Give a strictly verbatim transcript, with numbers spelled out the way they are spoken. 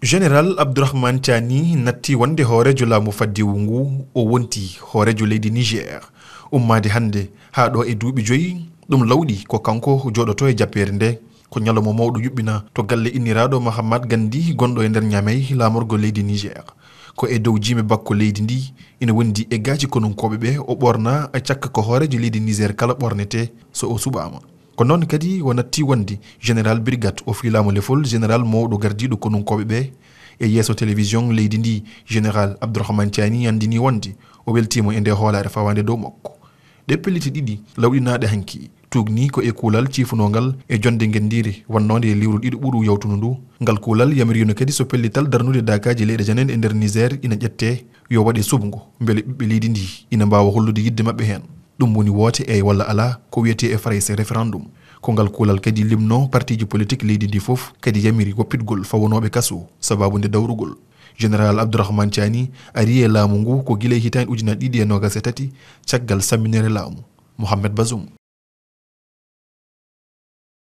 Général Abdourahmane Tiani natti wonde hooreejo laamu faddewu ngu, o wonti hooreejo leydi Niger. Ummaade hannde haa ɗo e duuɓi joyi, ɗum lawɗi ko kanko jooɗoto e jappeere nde. Ko ñalawma mawɗo yuɓɓina to galle inniraaɗo Mahamat Gandi gonɗo e nder Ñamey, laamorgo leydi Niger. Ko e dow jime bakko leydi ndi ina wondi e gaaci konunkooɓe ɓe o ɓorna e cakka ko hooreejo leydi Niger kala ɓornete so o suɓaama. Ko noon kadi o natti wonde général brigade o fiilaama lefol général mawɗo gardiiɗo konunkooɓe ɓe. E yeeso télévision leydi ndi, général Abdourahmane Tiani anndini wonde o weltiima e nde hoolaare fawaande dow makko. Ɗe pelliti ɗiɗi lawɗinaaɗe hanki tuugni ko e kuulal ciifunongal e jonde ngenndiire wannoonde e lewru ɗiɗo ɓuru yawtundu ndu. Ngal kuulal yamiriino kadi so pellital darnude daakaaji leyɗe jananɗe e nder Niger ina ƴette, yo waɗe suɓngo mbele ɓiɓɓe leydi ndi ina mbaawa hollude yiɗde maɓɓe heen. Ɗum woni woote eey walla alaa ko wiyetee e Farayse référendum. Ko ngal kuulal kadi limno partiiji politik leydi ndi fof, kadi yamiri woppitgol fawanooɓe kaso sabaabu nde dawrugol. Général Abdourahmane Tiani ari e laamu ngu ko gila e hitaande ujunaaji ɗiɗi e noogas e tati, caggal sammineere laamu Mohamed Bazoum.